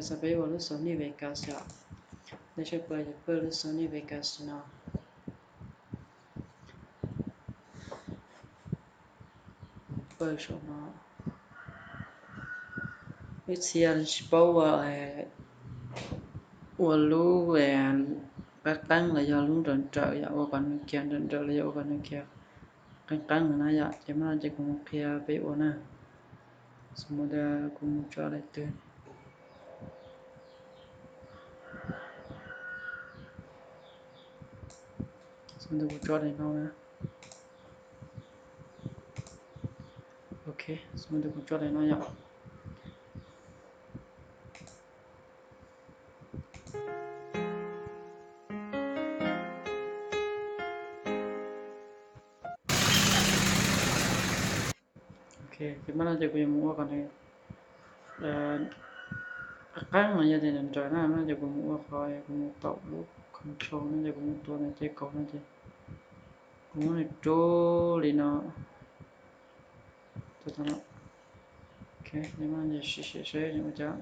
Xav peb ua lub Sony Vegas yom. Nej saib pawg, pawg lub Sony Vegas no. Pawg saum no. Ib txhia tsis paub ua, ua lub qeeb qeeb los yog lub nrawm nrawm yom, ua kom nws kiag nrawm nrawm los yog ua kom nws kiag qeeb qeeb no na yom. Ces mas no ces kuv mus qhia peb ua na. Xws li tias kuv mus tso daim twg, xws li kuv tso daim no na. Ok, xws li kuv tso daim no yom. Ok, ces mas no ces kuv yuav mus ua kom nws qeeb qeeb no, yog tias nws nrawm na no ces kuv mus ua qhov, kuv mus taum lub control no ces kuv mus tua nws tej kaum no ces kuv muab nws rub li no. Tua tau no. Ok, ces mas no ces sim saib nws ua cas.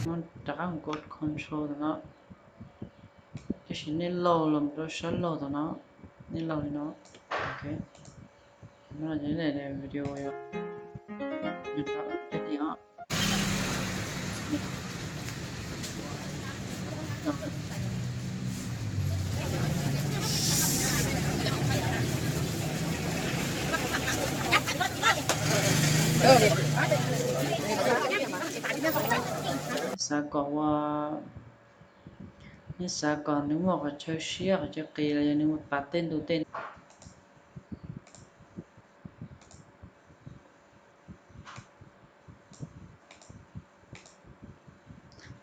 Muab rov qab mus kaum control ntawm no. Tab sis nej laug los mus rau sab laug tom no, nej laug li no. Ok, no ces nej daim video yog nws rau tej li os. Xav kom ua, nej xav kom nws muaj qhov chaw siab qhov chaw qis los yog nws muaj pas tej ntu tej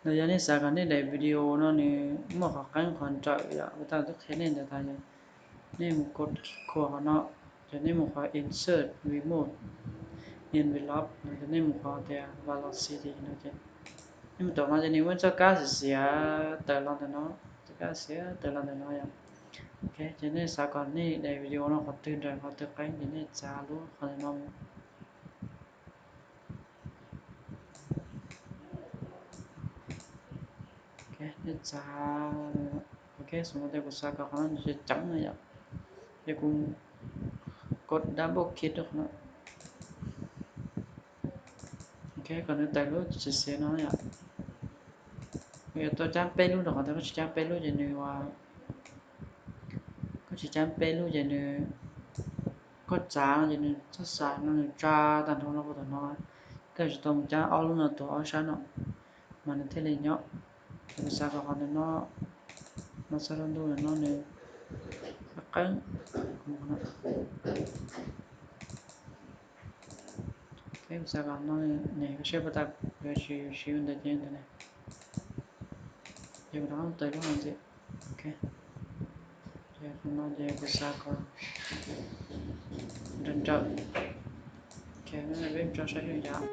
Los yog nej xav kom nej daim video no nws muaj qhov qeeb qhov nrawm yom, kuv tau twb qhia nej ntawd tas yog nej mus kov khuam qhov no, ces nej mus qhov insert remote envelope no, ces nej mus qhov tias velocity no ces nej mus taum no ces nws muaj txoj kab xiav xiav tawm los ntawm no, txoj kab xiav tawm los ntawm no yom. Ok, ces nej xav kom nej daim video no qhov twg nrawm qhov twg qeeb ces nej txav lub qhov ntawm no mus. Ok, nej txav, ok, xws li tias kuv xav kom qhov no nws ceev ceev no yom, ces kuv kov double click rau qhov no. Ok, kom nws tawm lub xiav xiav no yom. Kuv yuav tau caab peb lub rau qhov tias koj tsis caab peb lub ces nws, koj tsis caab peb lub ces nws, koj txav no ces nws txhob xav no nws tsa tag nrho no rau tom no. Koj tsis tau mus caab ob lub no tuav ob sab no mas nws thiaj li nyob. Ces kuv xav kom qhov ntawm no, no txog rau ntu ntawm no nws qeeb qeeb. Ok, kuv xav kom no, niam, koj saib puas tau, yuav tsis siv ntawd ces ntawd ne. Ces kuv rov qab tawm lub no ntxiv. Ok, ces qhov no ces kuv xav kom nrawm nrawm. Ok, peb tso saib seb yog.